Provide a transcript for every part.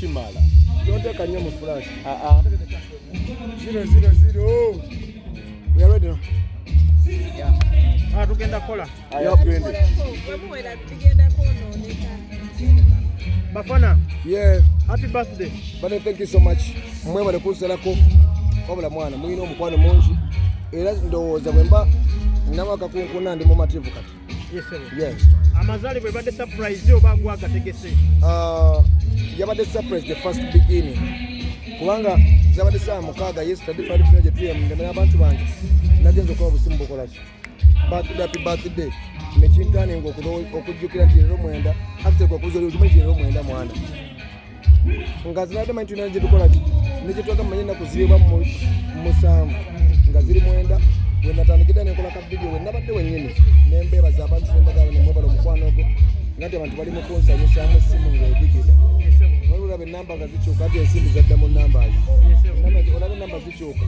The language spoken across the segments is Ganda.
Kimala. Tonteeka nnyo mu flash. Aa. 000. We are ready now. Ah, tugenda kukola. Aya, tugende. Bwemuwera bigenda kwonooneka. Bafana, Yeah. happy birthday. Bane, thank you so much. Mwebale kunsalako. Wabula mwana mulina omukwano mungi era ndowooza bwe mba ninamu akakunkuna ndi mumativu kati. Yes, sir. Yes. Amazaalibwa ebadde surprise oba gwagategese? Yabadde surprise the first beginning, kubanga zabadde 6:00 yesterday, twali tulina gye tuyemundemera abantu bange. Nagenza okuba obusimu bukolaki, birthday, happy birthday, nekintaninga okujjukira nti leero 9. Actually kwekuza oli okimanyi nti leero 9, mwana, nga zinadde manyi tulina gye tukolaki nekyetwaga mmanyi ennaku ziri oba 7 nga ziri 9. Wenatandikidde nenkola ka video wenabadde wennyini nembeebaza abantu nembagamba nemwebala omukwano ogwo, nga nti abantu bali mu kunsanyusaamu essimu ng'edigida. Yes, sir. Waliwo olaba enamba nga zikyuka nti ensimbi zadda mu numbers. Yes, sir. Olaba enamba zikyuka,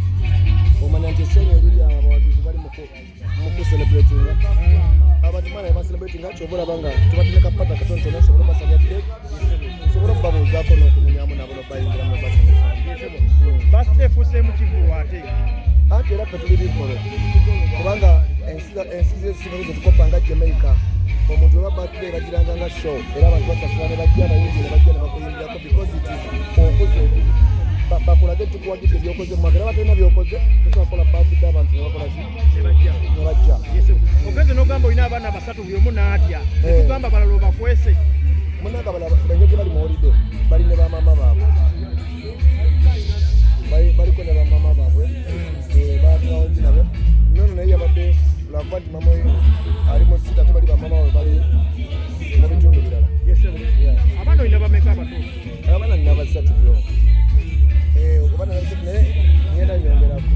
omanya nti essanyu eriri awo, abawagizi bali mu kucelebratinga. Abantu mwana bacelebratinga, kyova olaba nga tubadde ne kapata katonotono nsobole obasabya cake, nsobole okubabuuzaako n'okunyumyamu nabo nobayingiramu nobasanyusa. Yes, sir. Birthday efuuseemu kivulu ate. Anti era ffe tuli bivolo, kubanga ensi zezisinga zetukopa nga Jamaica, omuntu weba birthday bagiranga nga show, era abantu basasula ne bajja, abayimbi ne bajja ne bakuyimbirako, because it is okuze bakulage tukuwagidde byokoze mumwaka. Era batalina byokoze tosobola kukola birthday abantu ne bakola ki? Ne bajja. Ne bajja. Yes, sir. Ogenze n'ogamba olina abaana basatu, buli omu n'atya. Eh. Netugamba balala obakwese. Munanga engeri gye bali mu holiday, bali ne bamama baabwe. Baliko ne bamama baabwe. Eh, batulawo nabo nono, naye yabadde lwakuba nti mama we ali mu sita, ate bali bamama baabwe bali mu bitundu birala. Yes, sir. Yeah. Abaana olina bameka abatuufu? Abaana nina basatu, bro. Eh, abaana basatu, naye ngenda nyongerako.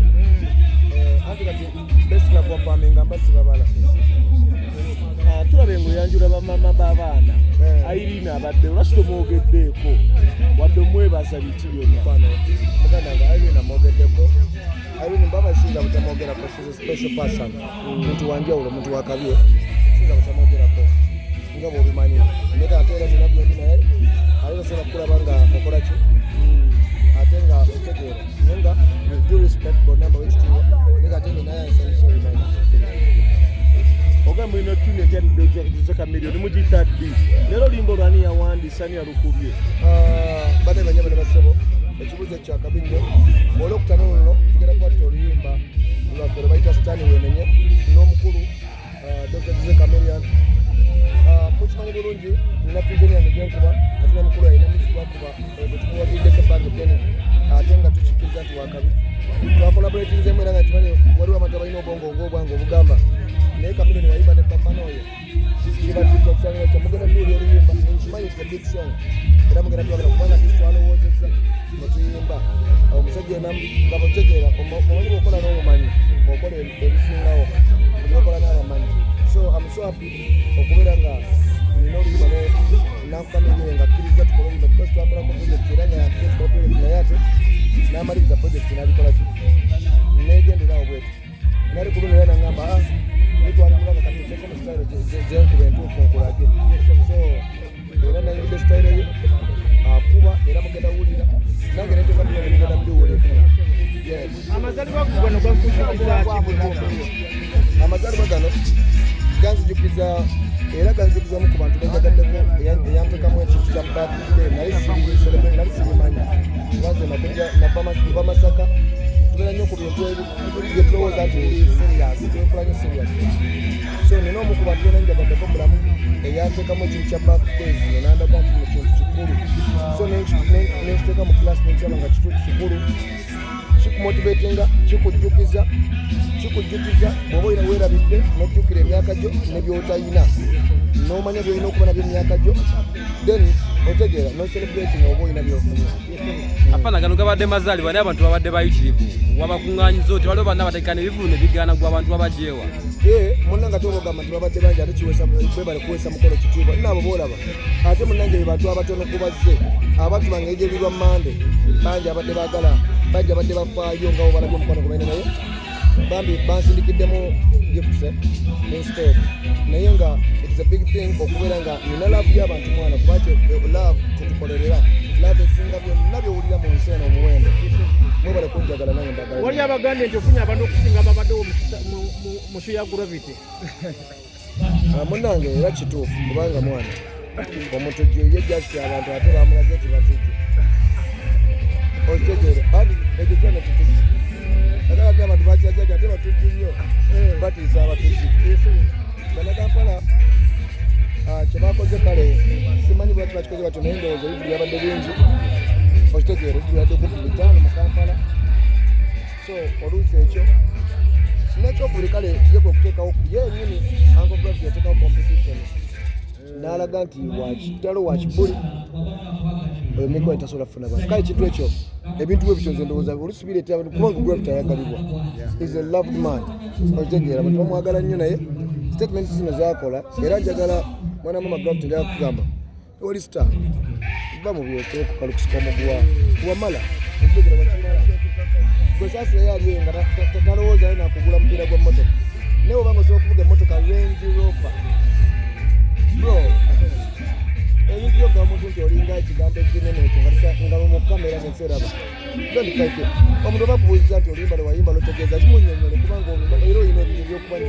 Eh, anti kati besina kuwafaminga mba sibabala. Ah, tulaba engoyanjula bamama b'abaana. Eh. Irene abadde, lwaki tomwogeddeeko wadde omwebaza biki byonna? Mukwano, muganda nga Irene amwogeddeko. Irene mbaba sinza butamwogerako, she's a special person, muntu wanjawulo, muntu wakabye, sinza butamwogerako nga bw'obimanyi. Naye ate era nina gwendi naye ate tosobola kukulaba nga okola ki ate nga otegeera, naye nga with due respect bonna mbawa ekitiibwa, naye nga ate nina yansanyusa, obimanyi. Ogamba mulina tune ejja Chameleone, mugiyita ddi? Leero oluyimba olwani yawandiisa, ani yalukubye? Bane banyabo ne basebo, ekibuuzo kyakabi nnyo. Olwokutaano luno tugenda kubatta oluyimba lwaffe lwe bayita "Sitani Wenenye" n'omukulu Dr Jose Chameleone. Mukimanyi bulungi nina vision yange gyenkuba, ate n'omukulu alina music gwakuba gwe tumuwagiddeko ebbanga eddene, ate nga tukikkiriza nti wakabi. Twakolaboratinzemu era nga kimanyi waliwo abantu abalina obwongo ng'obwange obugamba naye Chameleone wayimba ne Bafana oyo kiba kitya kisanira kya mugenda tuwulira oluyimba. Nkimanyi it's a big song, era mugenda twagala kubanga tisi twalowoozezza ne tuyimba. Omusajja ena nga bwetegeera omanyi bwokola n'omumanyi okola ebisingawo byokola n'abamanyi. So I'm so happy okubeera nga nina oluyimba ne nankukamegere nga akkiriza tukole oluyimba, because twakolako project era nga yatuze tukola project, naye ate n'amaliriza project n'abikola ki negenderawo bwetu. Nali ku luno era nangamba, "Ah, nitwali mulaba kati oteeka mu style zenkuba entuufu nkulage." So era nayingidde style ye akuba, era mugenda wulira nange neteeka mugenda mugenda mubiwulira, yes. Amazaalibwa gano gakujukiza ki butuufu? Amazaalibwa gano ganzijukiza, era ganzijukizamu ku bantu benjagaddeko eyantekamu ekintu kya birthday. Nali celebrate, nali sibimanyi, kubanze nakujja nava Masaka, tubeera nnyo ku bintu byetulowooza nti biri serious, twekola nnyo serious. So nina omu ku bantu bena njagaddeko mulamu eyantekamu ekintu kya birthday zino, nandaga nti mu kintu kikulu. So nenkiteeka mu class nenkiraba nga kikulu, kikumotivatinga, kikujjukiza bw'oba olina weerabidde n'ojjukira emyaka gyo ne by'otayina, n'omanya by'olina okuba nabyo emyaka gyo, then otegeera nocelebrating oba olina byofunye. Afaana gano gabadde mazaalibwa, naye abantu babadde bayitirivu. Wabakuŋŋaanyiza oti waliwo banna bategekana ebivulu ne bigaana gwe abantu babajjeewa? Ee, munnange, ate ogamba nti babadde bangi, ate kiweesa bwebale kuweesa mukolo kitiibwa nnaabo boolaba. Ate munnange be bantu abatono kubazze abantu bange egyebirwa Mande bangi abadde baagala bajja, badde bafaayo nga bobalabye omukwano gwe balina, naye bambi bansindikiddemu gifts instead. Naye nga it's a big thing okubeera nga nina love y'abantu, mwana, kuba love tetukolerera love esinga. Abagambye nti ofunye abantu okusinga babaddewo mu show ya Gravity. Ah, munnange, era kituufu, kubanga mwana omutujju ye just abantu ate bamulaze nti batujju, okitegeere? Andi ekyo kyona kitujju, ate ate abantu bakiraze nti ate batujju nnyo, batiisa abatujju Bannakampala. Ah, kyebakoze kale simanyi lwaki bakikoze batyo, naye ndowooza ebivulu byabadde bingi, okitegeere? Ebivulu byabadde kumpi 500 mu Kampala, so oluusi ekyo nekyokubiri kale ye kwe kuteekawo ye nyini Uncle Gravity yateekawo competition n'alaga nti wakitalo wakibuli oyo Mick tasobola kufuna bantu. Kale ekintu ekyo, ebintu bwe bityo, nze ndowooza oluusi bireetera abantu, kubanga Gravity ayagalibwa, is a loved man, okitegeera? Abantu bamwagala nnyo, naye statements zino zakola, era njagala mwana mama Gravity, njagala kugamba oli star, va mu byokyokukalukusika omuguwa wamala, okitegeera? Wakimala gwe. Saasira ye ali eyo nga talowoozayo nakugula mupiira gwa mmotoka, naye obanga osobola okuvuga emmotoka Range Rover, bro, ebintu byogamba omuntu nti olinga ekigambo ekinene ekyo nga mu kamera ngensi eraba, don't fight it. Omuntu oba kubuuziza nti oluyimba lwe wayimba lutegeeza kimunyonyole, kubanga era olina ebintu byokubanyonyola.